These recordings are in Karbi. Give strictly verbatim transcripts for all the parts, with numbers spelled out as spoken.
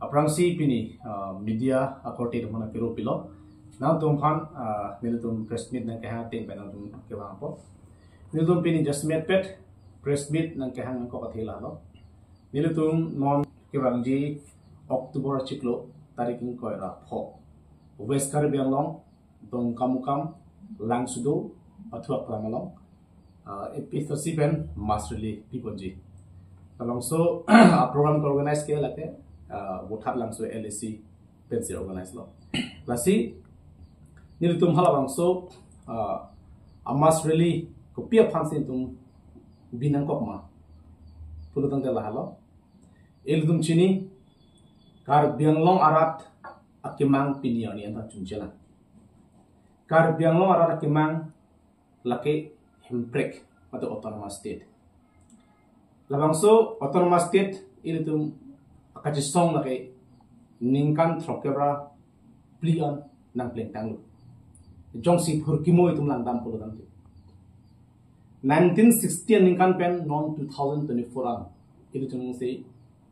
Aphrangsi pini uh, media akorte atum aphan kero pilo. Nangtum aphan uh, nelitum press meet nangkehang ateng pen nangtum kevang po. Nelitum pini just met pet press meet nangkehang nangkok athe lahelo. Nelitum non kevangji October achiklo tarik ingkoi ra pho, West Karbi Anglong, Dongkamukam, Langsudo, Pathuak Pram along uh, A P H L C pen mass rally piponji. Labangso a program ke organize ke lake uh, Vothatlangso L A C pensi organize lo. Lasi nelitum halabangso uh, a mass rally kopi aphansi nelitum binong kok ma pulo tangte lahelo. Ilitum chini, Karbi Anglong arat akemang pini arni anta chunchelang. Karbi Anglong arat akemang lake hemprek atau autonomous state. Labangso autonomous state ilitum akachisong lake ningkan throkkep ra phli an nangplengtanglo. Jongsi phurkimo itum langdam pulo tangte, nineteen sixty aningkan pen non two thousand twenty-four an, ilitum si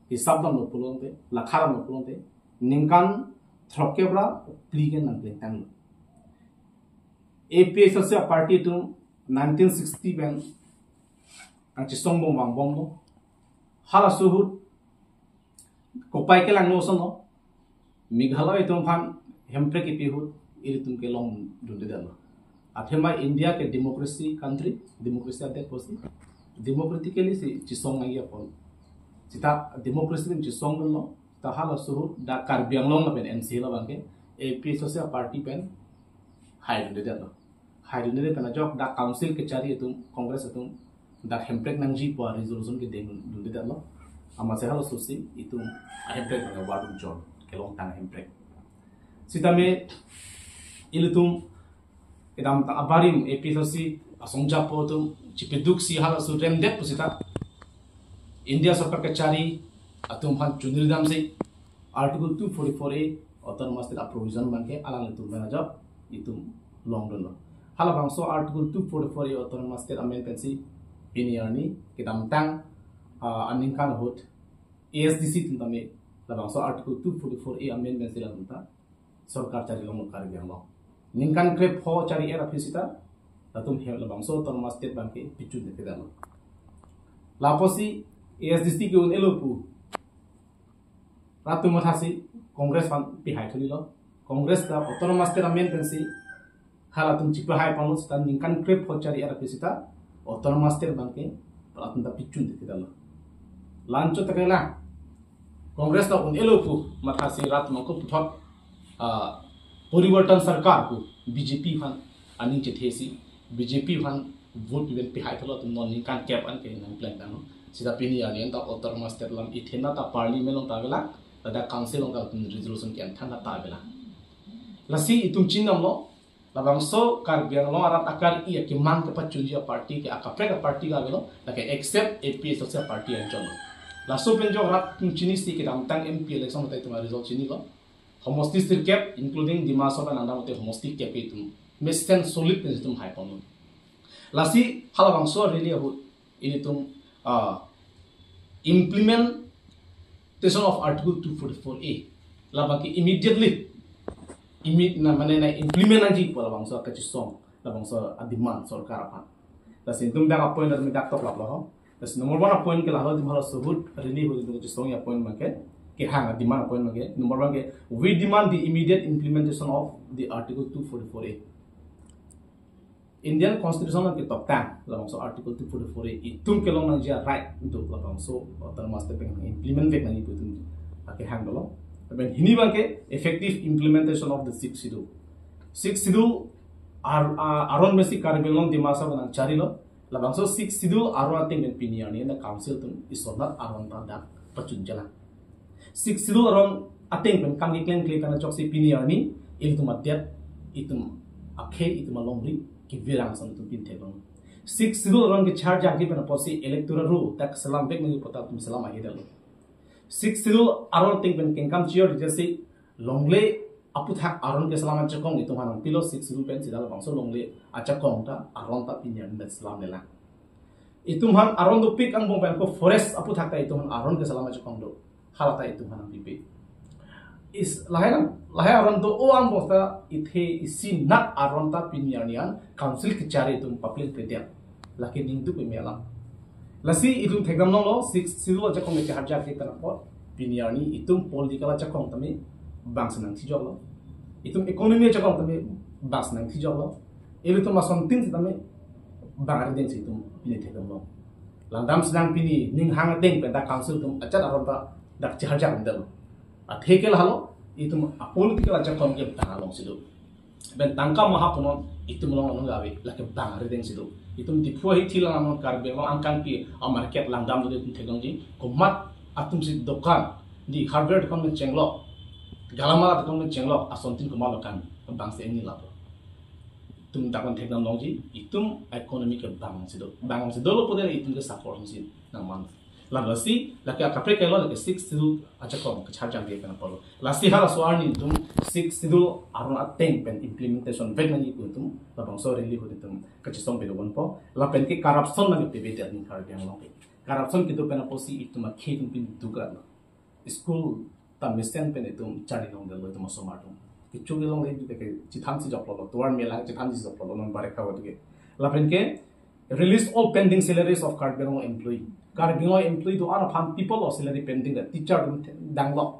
hisap damlo pulo tangte, lakha damlo pulo tangte, ningkan throkkep ra phli ke nangplengtanglo. A P H L C a party atum nineteen sixty pen nangchisong bom vangbomlo. Halaso ahut kopai kelangno ason lo. Meghalaya atum aphan hemprek kipi ahut ilitum kelongdundedetlo. Athema India ke democracy country, democracy adet pusi, democratically si chisong nangji apot. Seta democracy pen chisongdunlo. Ta halaso ahut dak Karbi Anglong lapen N C labang ke A P H L C a party pen haidundedetlo. Haidundedet pen ajok dak council kachari atum, Congress atum dak hemprek nangji pu a resolution kedengdundedetlo. Amatsi halasosi itum a hemprek nang vardun chot, kelongtang hemprek. Sitame ilitum kedamtang abarim A P H L C asong japo atum chipeduksi halaso remdet pusita India sorkar kachari atum aphan chunri damsi Article two forty-four A autonomous state a provision abangke alanglitum pen ajok itum longdunlo. Halabangso Article two forty-four A autonomous state amen pensi pini arni kedamtang uh, aningkan ahut A S D C atum tame labangso Article two forty-four A amen pensi latum ta sorkar chari longlo Karbi Anglong. Ningkan krepho chari-et aphi sita latum hem labangso autonomous state abangke pichun de kedalo. Lapusi A S D C ke un-elo pu rat atum mathasi Congress aphan pihai thulilo. Congress ta autonomous state amen pensi halatum chipahai ponlo sita ningkan krepho chari-et aphi sita autonomous state abangke latum ta pichun de kedalo. La-anchot ta kelang. Congress ta un-elo pu mathasi rat atum ako puthot uh, porivartan sorkar pu B J P aphan aning chethesi B J P aphan vote pipen pihai thulo atum non ningkan kep an ke nangplengtanglo. Sita pini arni anta autonomous state alam ithena ta parliament along ta avelang, ladak council along ta atum resolution ke-en than ta avelang. Lasi itum chinidamlo, labangso Karbi Anglong arat akar-i akemang kepachunji a party ke akaprek a party ke avelo, lake except A P H L C a party anchotlo. Laso pen jok rat atum chinisi kedamtang M P election ta itum a result chinilo. Homosti sirkep, including Dima Hasao pen nangdam pute homosti kep itum mesen solid pen itum haiponlo. Lasi halabangso rally ahut ilitum uh, implementation of Article two forty-four A labangke immediately imi na mane na implement nangji pu labangso kachisong, labangso a demand sorkar aphan. Lasi itum dak a point dak toklaplo ho. Lasi number one a point ke lahelo itum halaso ahut rally ahut itum kachisong a point abangke, kehang a demand a point abangke, number one ke, we demand the immediate implementation of the Article two forty-four A. Indian Constitution along ketoktang labangso Article two forty-four A itum kelong nangji a right untuk labangso autonomous state pen implement vek nangji pu itum akehang dolo. Lapen hini abangke effective implementation of the Sixth Schedule. Sixth Schedule ar, a, aron pensi Karbi Anglong Dima Hasao nangcharilo. Labangso Sixth Schedule aron ateng pen pini arni na council atum isonat aron ta dak pachunchelang. Sixth Schedule aron ateng pen kam keklem kle pen ajoksi pini arni ilitum adet, itum akhei, itum alongri kevirang asam itum pintheklong. Sixth Schedule aron kecharjangji pen apotsi electoral roll ta selam vek nangji pu ta itum selam ahedetlo. Sixth Schedule aron ateng pen kengkam chijor jasi longle aputhak aron keselam achekong itum aphan nangpilo. Sixth Schedule pen sita labangso longle achekong ta aron ta pini arni selamlelang. Itum aphan aron dopik angbong pen ko forest aputhak ta itum aphan aron keselam achekong do. Hala ta itum aphan nangpipe. Is lahai na, lahai aron do-o angbong ta ithe isi nat aron ta pini arni an council kechari atum public pedia. Lake ningduk imi alam. Lasi itum thekdam longlo, Sixth Schedule ajakong kechaharjak ke pen apot pini arni itum political ajakong tame bang senang thijoklo. Itum economy ajakong tame bang senang thijoklo. Ilitum asontin sitame bang arideng si itum pini thekdam long. Langdam senang pini ninghang ateng pen dak council atum ajat aron ta dak chaharjak mendel. Athe ke lahelo, itum apolitical ajakong ke bang along si do. Pen tangka maha punon itum along anong ave, lake bang arideng si do. Itum Diphu ahithi lang anon Karbi Anglong angkangpi amarket langdam do itum theklongji. Komat atum si dokan, di hardware dokan pen chenglok, galamala dokan pen chenglok, asontin komat lo kan, bang si ingni lapo. Itum dak pen thekdam longji, itum economy ke bang si do. Bang si dolo pute itum ke support si nangman. Lasi, lake akaprek ke lo, lake Sixth Schedule ajakong kechaharjak ke pen apotlo. Lasi halaso arni itum Sixth Schedule aron ateng pen implementation vek nangji pu itum labangso rally ahut itum kachesong pilo ponpo. Lapen ke corruption nangji pebe dia ni Karbi Anglong ke. Corruption kedo pen apotsi itum akhei atum pini dukra lo. School ta mesen pen itum charli longdetlo itum osomar atum. Kecho kelongle itum ke chetham si joklo, tovar mela chetham si joklo non barek kawat ke. Lapen ke release all pending salaries of Karbi Anglong employee. Karbi Anglong employee do-an aphan people of salary pending, the teacher atum danglok.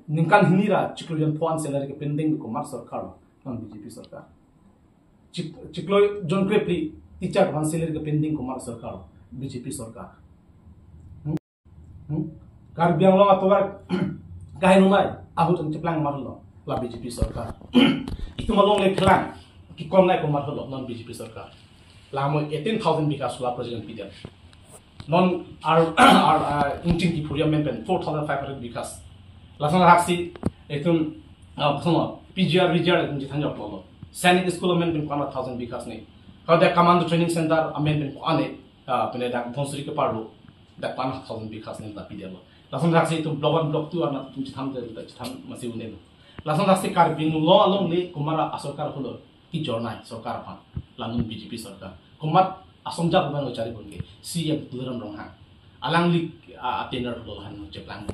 Ningkan hini ra chiklo jon pho an salary ke pending komat sorkar lo, non B J P sorkar. Chik-, chiklo jon krephli teacher aphan salary ke pending komat sorkar lo, B J P sorkar. Hmm? Hmm? Karbi Anglong atovar kahenumai ahut ang cheplang marlo, la B J P sorkar. Itum alongle phelang kekon nai komat holo, non B J P sorkar. Lamo eighteen thousand bigha solar project pidam. Non ar, ar, ar, ingching kiphuri amen pen four thousand five hundred bighas. Lason haksi itum, ah, kono, P G R, V G R itum chethang joklo. Sainik school amen pen ko-an thousand bighas ne. Kau dak commando training center amen pen ko-an ne, ah, pune dak Dhansiri keparlo, dak ko-an thousand bighas ne ta pidamlo. Lason haksi itum block one, block two arnat itum chetham, chetham masi un-elo. Lason haksi Karbi Anglong alongle komat asorkar holo, kejor nai sorkar aphan, la non B J P sorkar. Komat asongjak abang lo chari pon ke, C M Tuliram Ronghang. Alangli, ah, a-tenure holo lahan cheplang.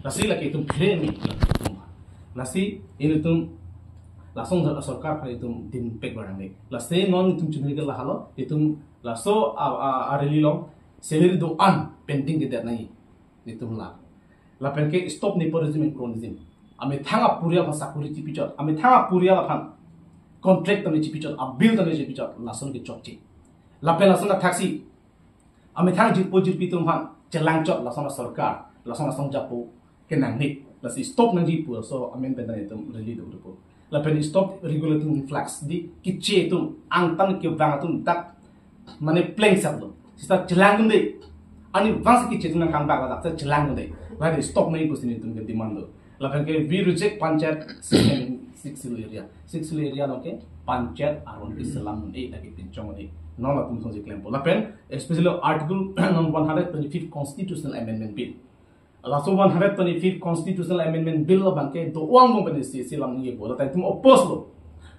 Lasi lake itum phere me itum. Lasi ilitum lason sorkar aphan itum dinpek barang le. Lasi non itum chunri ke lahelo, itum laso a, a, a rally along salary do-an pending kedet nai. Itum la. Lapen ke stop nepotism and cronyism. Amethang apurial aphan sakuri chipichot, amethang apurial aphan contract tame chipichot, a-bill tame chipichot, lason ke chokche. Lapen lason athaksi amethang jirpo jirpi atum aphan chelangchot, lason asorkar, lason asong japo kenang nik. Lasi stop nangji pu laso amen pen itum rally do dopo. Lapen stop regulating influx, di keche atum, angtan kevang atum dak mane pleng sap lo. Sita chelang dunde. Ani vangsi keche atum nangkangbak ladak, sita chelang dunde. Lari stop nangji pusi nelitum ke demand do. Lapen ke we reject panchayat system in Sixth Schedule area. Sixth Schedule area along ke panchayat aron ke selam un-e, dak ke pinchong un-e. Non latum songsi klempo. Lapen especially article non one hundred twenty-fifth Constitutional Amendment Bill. Laso one hundred twenty-fifth Constitutional Amendment Bill abang ke do-o angbong pen isi selam nangji pu. Lata itum oppose lo.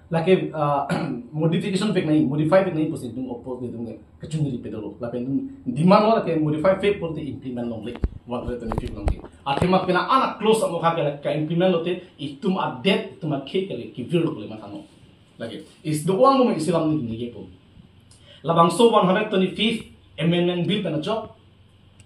Lake, ah, modification pek nai, modify pek nai pusi itum oppose, itum ke kachunri pedolo. Lapen itum demand lo lake modify pek pulote implement longle. One hundred twenty-fifth along ke. Athema pina anak clause amo kha ke lake implement lote itum adet, itum akhei ke kevirlo pule matha no. Lake is do-o angbong isi lam nangji pu. Labangso one hundred twenty-fifth Amendment Bill pen ajok,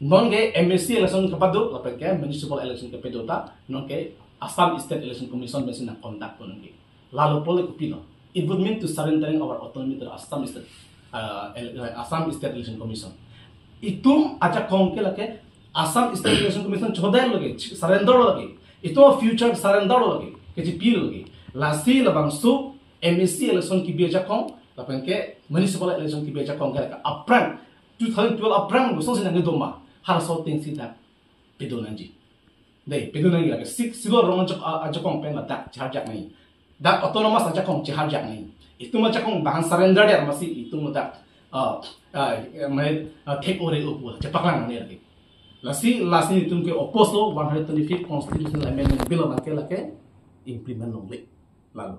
non ke M A C election kepado, lapen ke municipal election kepedo ta, non ke Assam State Election Commission pensi nang conduct pon nangji. Lalo pule kopilo. It would mean to surrendering our autonomy to the Assam State, uh, ele-, uh, Assam State Election Commission. Itum ajakong ke lake Assam State Election Commission chodai lo lake, surrender lo lake. Itum future surrender lo lake, kechipilo lake. Lasi labangso M A C election kebi ajakong, lapen ke municipal election kebi ajakong ke lake aphrang, two thousand twelve aphrang kosonsi nangkedoma, halaso atengsi dak pedo nangji. Dei, pedo nangji lake Sixth Schedule arong ajak-, a-, ajakong pen ladak chaharjak nangji. Dak autonomous ajakong chaharjak nangji. Itum ajakong bang surrender dia masi itum dak, ah, ah, mane, ah, take over upu, chepaklang nangji lake. Lasi, lasi itum ke oppose lo one hundred twenty-fifth Constitutional Amendment Bill abang ke lake implement longle. Lalu.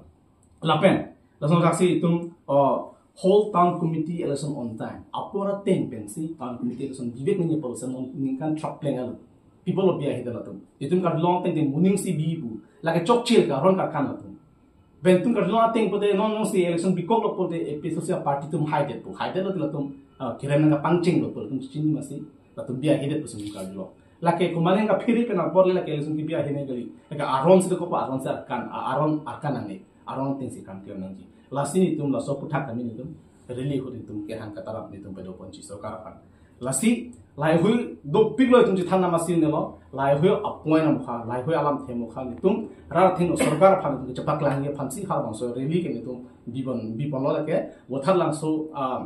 Lapen, lason haksi itum, uh, hold town committee election on time. Apor ateng pensi town committee election bibek nangji pu lason ningkan throk pleng alo. People of Bihar hidden latum. Itum karjulong ateng te muning si bi pu. Lake chokchir ka ron ka kan latum. Pen itum karjulong ateng pote non non si election bikok lo pote A P H L C party atum haidet pu. Haidet lo latum, ah, kerem nang kapangcheng lo pu latum chini masi. Latum Bihar haidet pu sum karjulong. Lake kumane ka phiri pen apor le lake election ke Bihar hine kali. Lake aron si ko aron si arkan, ah, aron arkan nangne. Aron ateng si kam klem nangji. Lasi nitum laso aputhak kami nitum rally ahut nitum kehang katarap nitum pedo ponji sorkar aphan. Lasi laheihui dopik lo itum chithan nama si nelo, laheihui apoint amokha, laheihui alamthe amokha nitum rat thengno sorkar aphan nitum chepaklangji aphan si halabangso rally ke nitum bipon bipon lo lake, Vothatlangso, ah,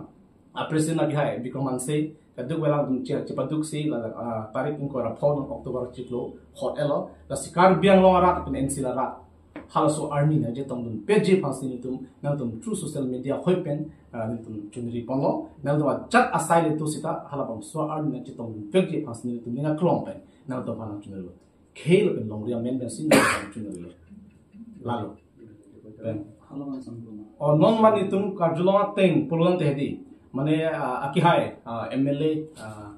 a president akehai Bikram Hanse, kadokave alangtum che chepaduk si la, ah, tarik ingkoi ra pho October chiklo hot elo, lasi Karbi Anglong arat pen N C L arat halaso arni nangchetongdun pekji aphan si nitum nangtum through social media hoi pen, ah, nitum chunri ponlo, nangtum ajat asai le tu sita halabangso arni nangchetongdun pekji aphan si nitum ning aklong pen nangtum aphan nangchunrilo. Khei lapen longri amen pen si nangtum aphan nangchunrilo. Lalo. Pen. O non man itum karjulong ateng pulo tangte hedi. Mane, ah, akehai, ah, M L A, ah,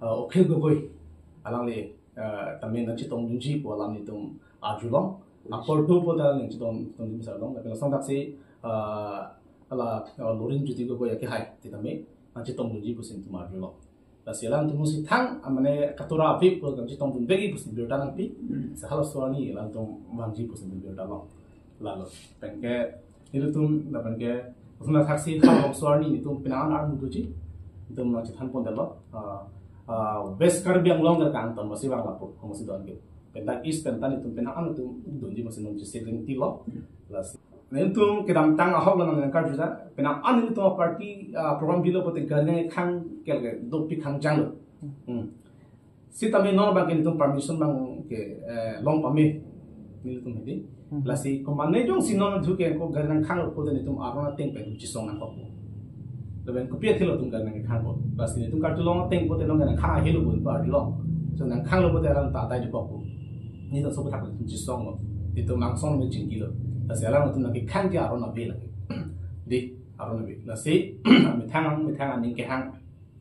ah, Akhil Gogoi. Alangli, ah, tame nangchetongdunji pu alam nitum arjulong. Apor tu pu ta nangchetong, tong misal long. Lapen lason dak si, ah, ala, ah, Lurinjyoti Gogoi akehai. Titame nangchetongdunji pu si nitum arjulong. Lasi alangtum si thang, ah, mane katura aphi pu nangchetongdun pekji pu si birta nangpi. Sehalaso arni alangtum vangji pu si birta long. Lalo. Penke, nelitum, la penke, usna thaksi halabangso arni nitum penang an armu doji. Nitum nangchethan pondetlo. Ah, ah, West Karbi Anglong dak kangton masi vang lapu, masi don ke. Pen dak East pen ta nitum penang an nitum dunji masi nonji siling tilo. Lasi. Nelitum kedamtang ahok lo nang nangkarju ta, penang an nelitum party, ah, program bilo pote gari nangkhang ke lake dopik khangjang lo. Hmm. Sitame non abang ke nelitum permission abang ke, eh, long pame nelitum hedi. Hmm. Lasi komane jongsi non adhu ke ko gari nangkhang lo pote nelitum aron ateng pen chisong nangkokpo. Lapen kopi athelo itum gari nangkhangpo. Lasi nelitum karjulong ateng pote non gari nangkhang ahelo pun arjulong. So nangkhang lo pote aron ta tai jukokpo. Nelitum sopo thak nelitum chisong lo. Nelitum angsong me chingki lo. Lasi alangtum nangkekhang ke aron ave lake. Di, aron ave. Lasi methang, methang aning kehang,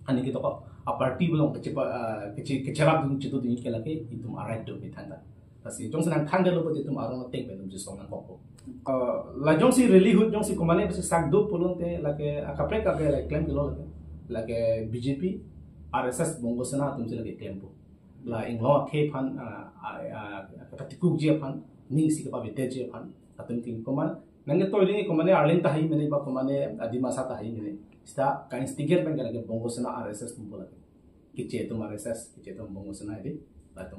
aning kedokok. A party belong kecepa, ah, kece-, kecherapdun chitudun ke lake, itum a right do methang ta. Lasi jongsi nangkhangdetlo pote itum aron ateng pen itum chisong nangkokpo. Ah, la jongsi rally ahut jongsi komane besi sak do pulo tangte lake akaprek ave lake klemklo lake. Lake B J P, R S S, Bongo Sena atum si lake klempo. La inglong akhei aphan, ah, ah, ah, kapatikukji aphan, ning si kapavedetji aphan, atum king koman, nangketoi ding komane Arleng ta hei mene ba komane, ah, Dimasa ta hei mene. Sita ka-instigate pen ke lake Bongo Sena R S S atum pu lake. Keche atum R S S, keche atum Bongo Sena hedi. Latum